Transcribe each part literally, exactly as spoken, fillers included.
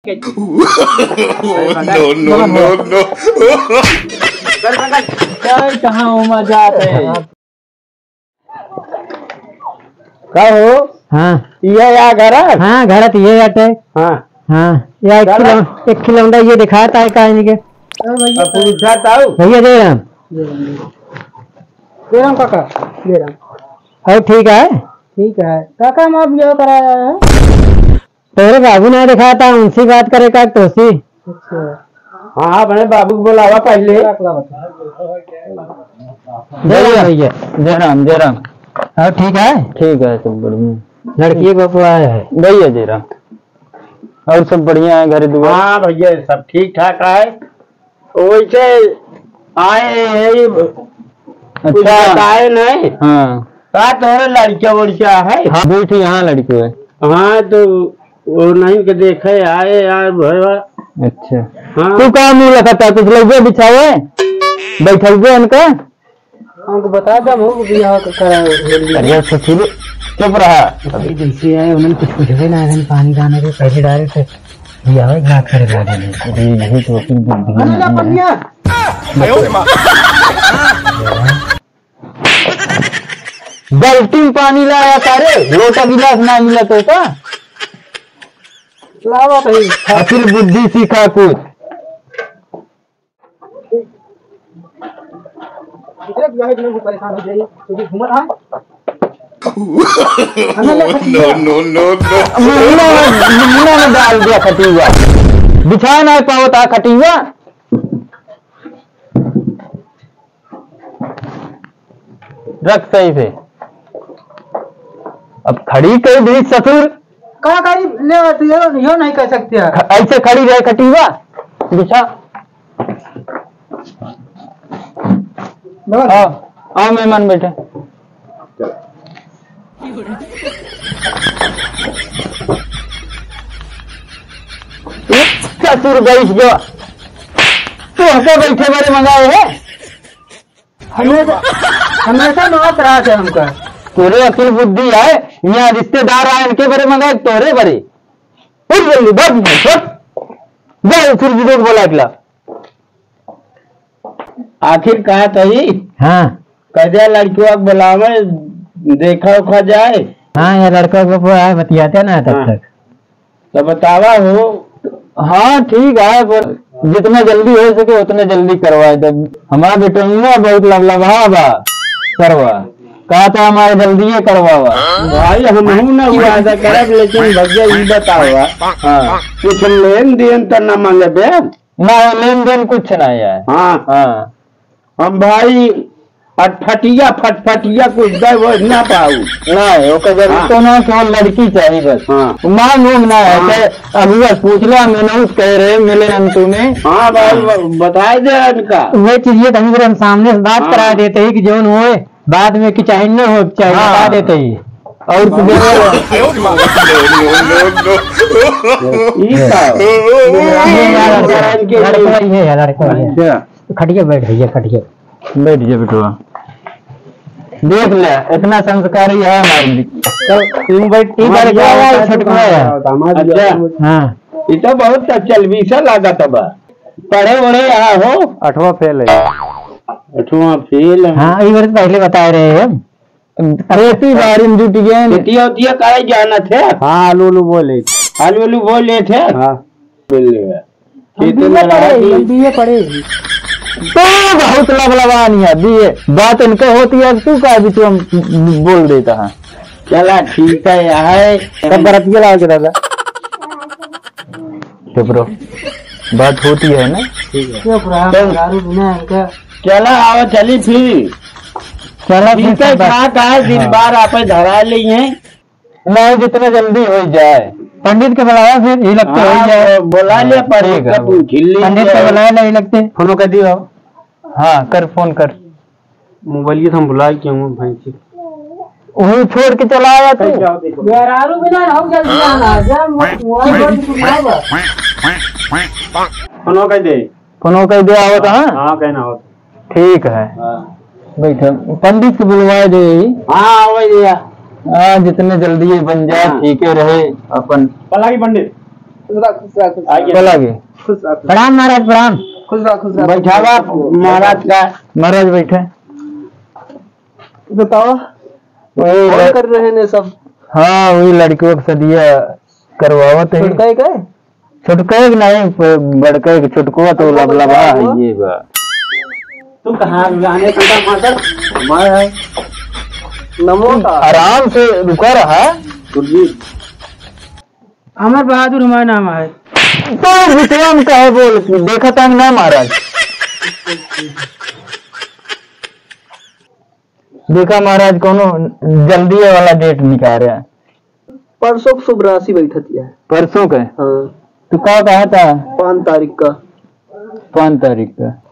No, no, no, no। कहाँ उमा जात है? का हो? हाँ। ये या घर है? हाँ, घर तो ये बाटे। हाँ। हाँ, या एक चला। किलो-, एक किलोमीटर ये दिखाता है का इनके? अब पूछा ताऊ। भैया जय राम। जय राम, जय राम। जय राम काका, जय राम। और ठीक है? ठीक है। काका, हम आप ये कराया है? तोरे बाबू ने दिखाता, उनसे बात करे का तोसी। अच्छा। हाँ, हाँ, अपने बाबू को बुलावा पहले। जय राम भैया। जय राम, जय राम। और ठीक है? ठीक है, सब बढ़िया। लड़की के बापू आए हैं। भैया जय राम। और सब बढ़िया है, घर दुआर? हाँ भैया, सब ठीक ठाक है। वैसे आए हैं, कुछ अच्छा। बताए नहीं। हाँ। का तोहरे लड़का वड़का है? हाँ, दो ठो यहाँ लड़के हैं। हाँ, तो वो नहीं के देखे आए यार भैया। अच्छा। हाँ। तू का मुँह लखता है? कुछ लगे बिछावे? बैठल गए इनका? हमको बता दे, हम भी यहाँ का करा। अरे ससुर, चुप रहा। अभी जैसे आए, उन्होंने कुछ पूछे ना, हम पानी जाने के पहले डायरेक्ट ये आवे, बात करे लगे। अरे यही तो अपनी बुद्धि है। बाल्टी में पानी लाया सारे, लोटा गिलास ना मिला तो का? लावा भाई। अकिल बुद्धि सीखा कुछ। दूसरे की गाड़ी में परेशान हो जाइए, क्योंकि घूमत है। No, no, no, no। मुंह में, मुंह में डाल दिया खटिया। बिछा नहीं पावत है खटिया। रख सही से। अब खड़ी कर दी ससुर। का करी? ले, तू यो, यो नहीं कर सकते हैं। ख-, ऐसे खड़ी रहे खटिया। बिछा। बैठ। हाँ, आओ मेहमान बैठे। ससुर बैठ गया। तू हंसे बैठे बरे मंगाए है? हमेशा, हमेशा माफ रहा थे हमका। तोरे अकिल बुद्धि है, यहाँ रिश्तेदार आए, इनके बरे मंगाए, तोरे बरे। उठ जल्दी, भाग, भाग। जा, फिर विवेक बोला एकला। आखिर कहा तही? हाँ। कह दिया लड़कियों को बुलावे, देखा उखा जाए। हाँ, ये लड़का को आए, बतियाते ना तब हाँ। तक। तो बतावा हो। हाँ, ठीक है, पर जितना जल्दी हो सके उतने जल्दी करवा दे। हमारा बेटनुआ बहुत लबलबा बा, करवा। कहा था हमारे जल्दी ये करवावा। भाई, हमहू ना वादा करब, लेकिन भैया ई बतावा। हाँ। कुछ लेन देन तो ना मांगे बे? ना, लेन देन कुछ ना है। हाँ। हाँ। हम भाई फटफटिया, फटफटिया कुछ दे वो ना पाऊ। ना है, ओकर जरूरत हाँ। तो ना, केवल लड़की चाहिए बस। हाँ। मांग उंग ना है, हाँ। चाहे अगुआ पूछ ले, हम अनाउंस कह रहे, मिले हम तुम्हें। हाँ भाई, ब-, बताए दे इनका। वह चीज ये कहीं पर हम सामने से बात हाँ। करा देते हैं कि जौन होए, बाद में कि चाहे न हो, चाहे हाँ। बता देते ही। और कुछ ई का? ये यार लड़का, लड़का ही है, लड़का ही है। अच्छा। खटिया बैठ भैया, खटिया। बैठ जा बेटवा। देख ले, इतना संस्कारी है हमारे। तो तू बैठ, ई हाँ, बार ये क्या है, होता है, छोटका है। दामाद जी अच्छा। होता है। हाँ। ई तो बहुत चलबीसा लागत बा। पढ़े वढ़े आ हो? अठवा फेल है। अठवा फेल है। हाँ, ई बार तो पहले बता रहे हैं हम। खेती बाड़ी में जुट गए। खेतिया उतिया करे जानत है? हाँ, आलू उलू बोले। आलू उलू बोले थे? हाँ। बोले है। हम खेत में बीए लगा पढ़े, दी। हम बीए पढ़े। तो बहुत लबलबान है, बीए। बात इनके होती है, तू का बीच में बोल देता है? चला, ठीक है, है। तब बरतिया लाओ के दादा। चुप रहो। बात होती है ना? ठीक है। चुप रहा, चल। दारू बिना इनका। चला, आओ, चली फिर। चला, ठीक फिर है, सब बात। खा, खा, दिन हाँ। बार आपे धरा ली हैं। नहीं, जितना जल्दी हो जाए। पंडित के बुलावा फिर, ये लगता हो हाँ, जाए। बुला लिया, हाँ, पंडित ठीक है। का पूछ ली पंडित के जाए। बुलाया नहीं लगते। फोन कर दियो। हाँ, कर, फोन कर। मोबाइल ये तो हम भुला के हूँ, भैंसी। वही छोड़ के चला आया तू। मेहरारू बिना रहो, जल्दी आना, जा, मो-, मोबाइल बंद कर, ना बा। फोनो कह दे। फोनो कह दे, आवत, हाँ? हाँ, कहना आवत। ठीक है। हाँ। बैठो, पंडित से बुलवा दे। हाँ, वही है। हाँ, जितने जल्दी ये बन जाए, हाँ। ठीक है रहे अपन। पलागी पंडित। खुश रहा, खुश रहा, खुश रहा। बोला भी। खुश रहा, खुश रहा। प्रणाम महाराज, प्रणाम। खुश रहा, खुश रहा, खुश रहा। बैठावा महाराज का। महाराज बैठे। बताओ, वही कौन ल-, कर रहे हैं सब? हाँ, वही लड़कियों के सदिया करवावत है। छोटका है का? छोटका है कि नहीं, प-, बड़का है कि छोटकुआ तो हमको लबलबा बता है दो। ये बा। तू कहाँ जाने का मास्टर? हमारा है। नमो का। आराम से रुका रहा। गुरुजी। अमर बहादुर हमारा नाम है। तो भितरे में कहे बोल, देखा तंग ना महाराज। देखा महाराज, कोनो जल्दी वाला डेट निकाल रहा है। परसों को शुभ राशि बैठत है। परसों का? हाँ। तो का कहा था? पाँच तारीख का। पाँच तारीख का।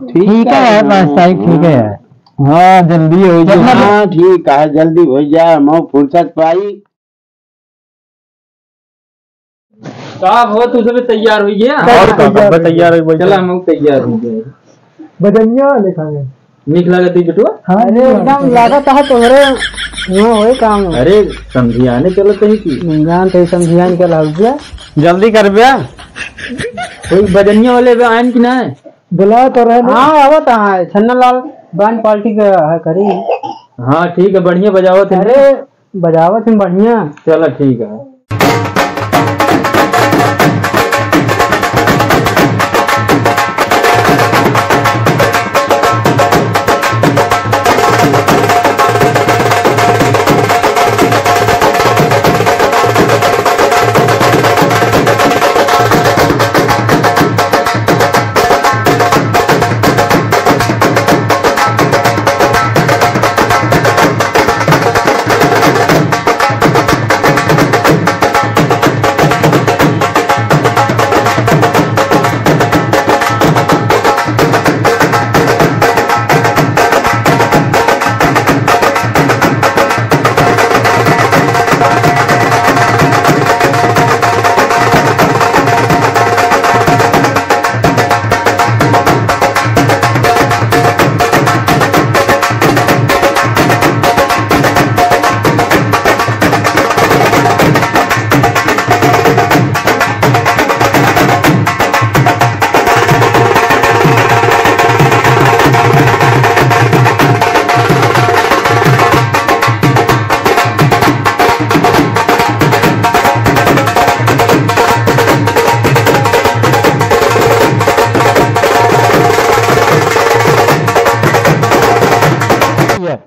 ठीक है, पाँच तारीख ठीक है। हाँ, जल्दी हो जाए। हाँ, ठीक है, जल्दी हो जाए, हम फुर्सत पाई। साहब हो, तू सब तैयार हो गया? और का, तैयार। सब तैयार हो गया। चला, हम तैयार हो गए। बजनिया वाले खाने। नीक लागत है बेटुआ? हाँ, अरे, एकदम लागत है तोहरे, वो होए काम। अरे, समझियाने चलत है कि? जान ते समझियाने चला हो गया। जल्दी कर बे। कोई बजनिया वाले बे आयन कि ना? बुला तो रहे। हाँ, आवत है, छन्ना लाल band party का है करी। हाँ, ठीक है, बढ़िया बजावत है। अरे, बजावत हैं बढ़िया। चला ठीक है।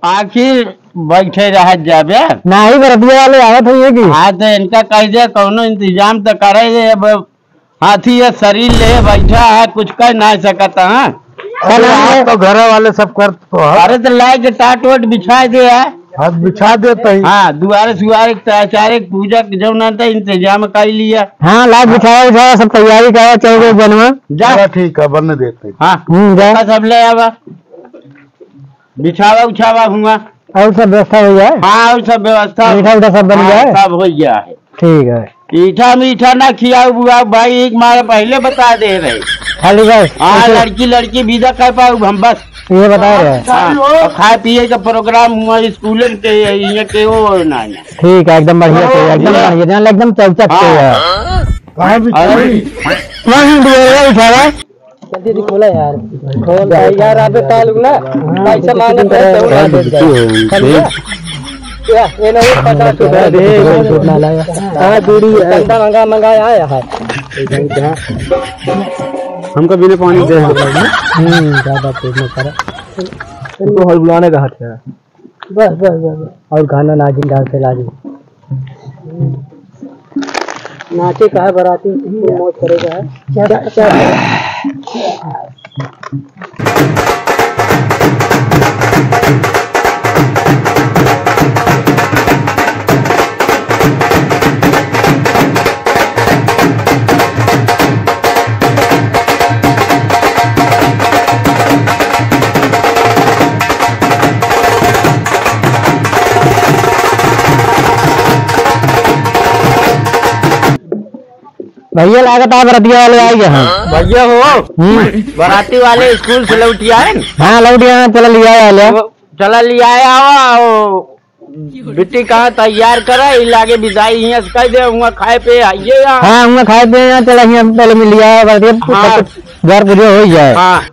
आखिर बैठे रहत जाबे। नाही, बरतिया वाले आवत होइए कि? हाँ, तो इनका कह दे, कौनो इंतजाम तो करे दे। अब हाथी ये शरीर ले बैठा है, कुछ कह ना सकत है। अरे, आप तो घर वाले सब कर तो है। अरे, तो लाए के टाट वाट बिछा दे है। हाँ, बिछा देते ही। हाँ, दुआरे सुआरे के चारे के पूजा के जौन आता इंतजाम कर लिया। हाँ, लाए बिछाया उछाया सब तैयारी करा, चल गए बनवा। जा। चला ठीक है, बनने देते हैं। हाँ, हम्म, जा। सब ले आवा। बिछावा उछावा हुआ। और सब व्यवस्था हो जाए? हाँ, और सब व्यवस्था। मीठा उठा सब बन हाँ, जाए? सब हो गया है। ठीक है। मीठा मीठा ना खियाऊ बुआऊ भाई, एक मार पहले बता दे रहे। खाली बस हाँ, ऐसे लड़की लड़की विदा कर पाऊ हम बस। ये बता रहे हैं। हाँ, और खाए पिए का प्रोग्राम हुआ स्कूलन के, ये के वो ना, ना। ठीक है, एकदम बढ़िया से, एकदम हाँ। बढ़िया, जान एकदम चौचक से हाँ। है। कहाँ भी अरे। वहाँ दुआरे उठा रहा। जल्दी जल्दी खोला यार। खोल भाई यार, अबे तालुक ना। पैसा मांगत है, तो ना दे दे। समझे? या, ये ना, ये पचास रुपया दे। हाँ, बीड़ी है। चंदा मंगा, मंगा आया है। हमको बिना पानी दे। हम्म, ज्यादा पेट में पड़ा। तुमको हलबुलाने का हाथ है। बस, बस, बस, बस। और गाना नागिन डांस है, लागिन। नाचे का है बराती, मौज करेगा है। चल, चल। भैया लागत है बरतिया वाले आ गए हैं। भैया हो, हम्म। बराती वाले स्कूल से लौट आए न? हाँ, लौट आए, चला लिया आया ले। वो चला लिया आया हो, बिट्टी कहाँ तैयार करा, ई लागे बिदाई हियाँ से कह दे, हुआँ खाए पे आइए यहाँ। हाँ, हुआँ खाए पे यहाँ, चला हियाँ पहले मिल लिया, अगर ये हाँ। घर पूजा हो ही जाए। हाँ।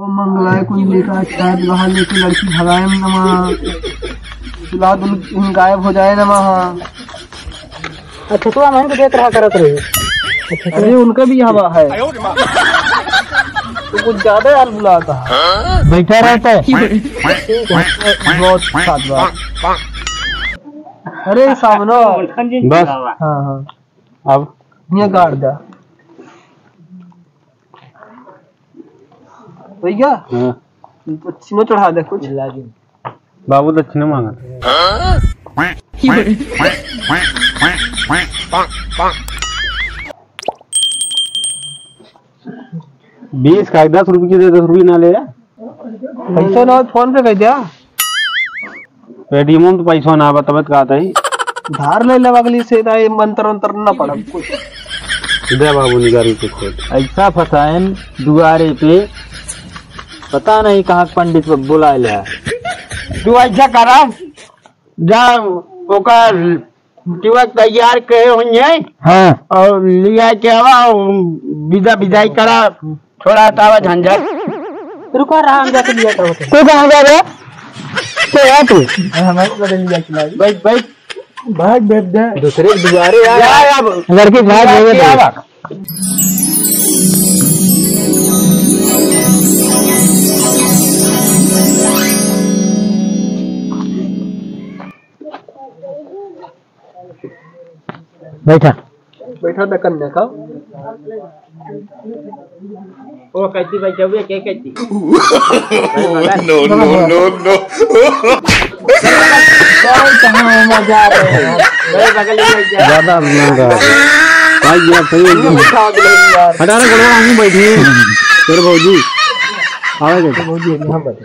ओम मंगलाय कुंडलिकाक्षाय स्वाहा, लेके लड़की भगाय नमः, दुल्हा दुल्हन गायब हो जाए नमः। अच्छा, तो हम इनको देख रहा करत रही। अच्छा, अरे, उनका भी हवा है। तो कुछ ज्यादा यार बुलाता है। बैठा रहता है। बहुत सात बार। अरे, सामने। बस। हाँ, हाँ। अब? ये गाड़ दे। भैया, हाँ। दक्षिणा चढ़ा दे कुछ। बाबू दक्षिणा मांगत है। बीस का, दस रुपये की दे, दस रुपये ना ले। पैसा ना हो, फोन पे कर दिया। पेटीएम में तो पैसा ना बा, तब का आता है। धार ले लेवा अगली से, ना ये मंत्र उंत्र ना पड़ा कुछ। दे बाबू निगारी के खोज। ऐसा फसाएन दुआरे पे, पता नहीं कहाँ के पंडित पे बुलाए ले। तू ऐसा करा, जा ओकर टिकट तैयार करे होइए। हाँ। और लिया के आवा, विदा विदाई करा, छोड़ा हटावा झंझट। रुको, आराम जाके लिया करो। तू कहाँ जा रहे? तो यहाँ तू। अरे, हमारे बदल लिया खिलाड़ी। बैठ, बैठ। भाग, बैठ जा। दूसरे के दुआरे आ। जा, अब लड़की भाग लिया गई। के आवा। बैठा। बैठा था कन्या का। ओ, कैसी बैठे हुए, के कैसी? No, no, no, no। कहाँ मजा आ रहा है? अरे, बगल में बैठ जा। ज्यादा महंगा है। भाई, ये सही है। हटा रे, गोलवा, हम बैठे हैं। तेरे भौजी। आवे के। भौजी, यहाँ बैठे।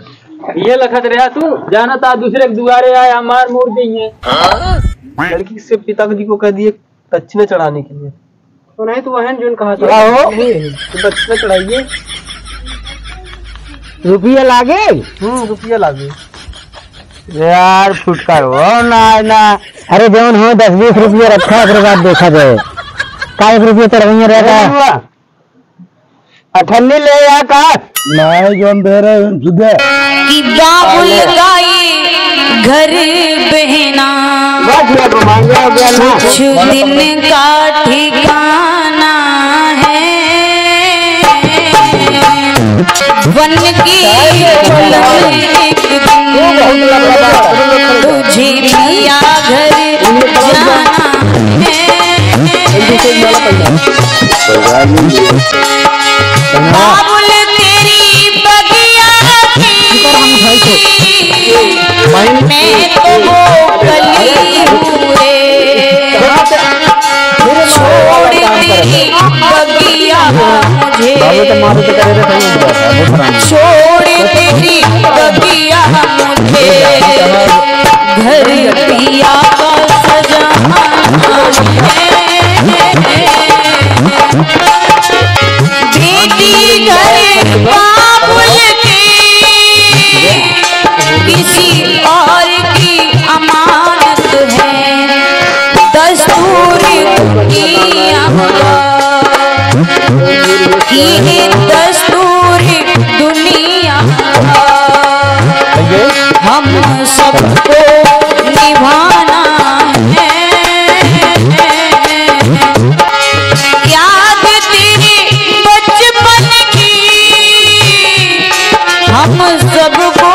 ये लखत रहा तू, जाना था दूसरे के दुआरे आए, हमार मोड़ देंगे। लड़की से पिता जी को कह दिए दक्षिणा चढ़ाने के लिए। तो नहीं तो वहन जोन कहा था। आहो। नहीं, तो दक्षिणा चढ़ाइए। रुपया लागे? हम्म, रुपया लागे। यार, फुटकर हो ना, ना। अरे, जौन हो, दस बीस रुपया रखा, ओकरे बाद देखा जाए। का एक रुपया चढ़वइया रहता? अठन्नी ले आ का? नहीं, जोन दे रहे हैं, जुदे। कि बाबुल गाई घर बहना, बस, ये तो मांगे हो गया ना। कुछ दिन का ठिकाना है। वन की एक दिन तुझे पिया घर जाना है। बाबुल तेरी बगिया की मैं तो वो कली हूँ रे। छोड़ तेरी बगिया मुझे, छोड़ तेरी बगिया मुझे, घर पिया का सजाना है। बेटी घर बाबुल के किसी और की अमानत है। दस्तूर दुनिया का, ये दस्तूर दुनिया का, हम सबको निभाना है। याद तेरे बचपन की हम सबको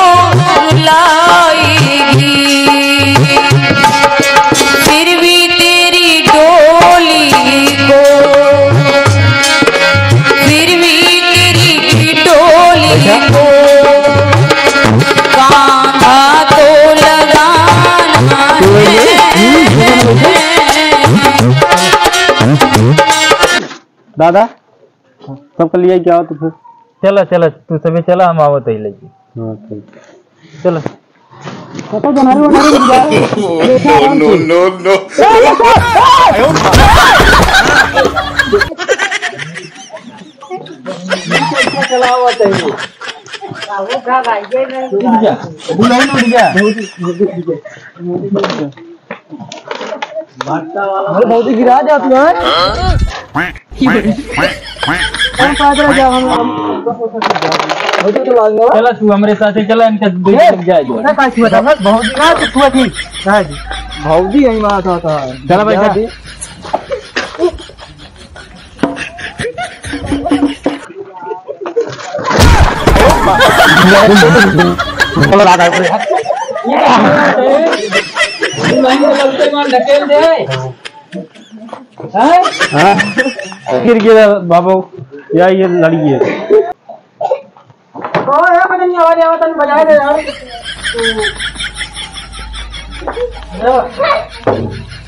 दादा, सबका लिया क्या हो तो फिर? चला, चला, तू सभी चला, हम आवत ही लेके। हाँ, ठीक। चला। कतो बनारी बनारी मिल जाए। No, no, no, no। बुलाई ना, उठ जा। अरे भौजी, गिरा दे तू, हाँ? कौन पागल है, जा हम, हम, भौजी तो लाग गया। चला तू हमरे साथे चला, इनका दे ए, लग जाए जो। ना, का छुआ था? भौजी ना, तू छुआ थी। ना जी। भौजी यही बात होता है। चला भाई, जा। जा। ढकेल दे। हाँ? हाँ? गिर गया बाबू, या ये लड़ी है। ओ, ए, पता नहीं, आवाज आवत है, बजाए दे यार।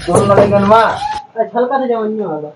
कौन लड़ाई गनवा? ए, छलका दे जवानी वाला।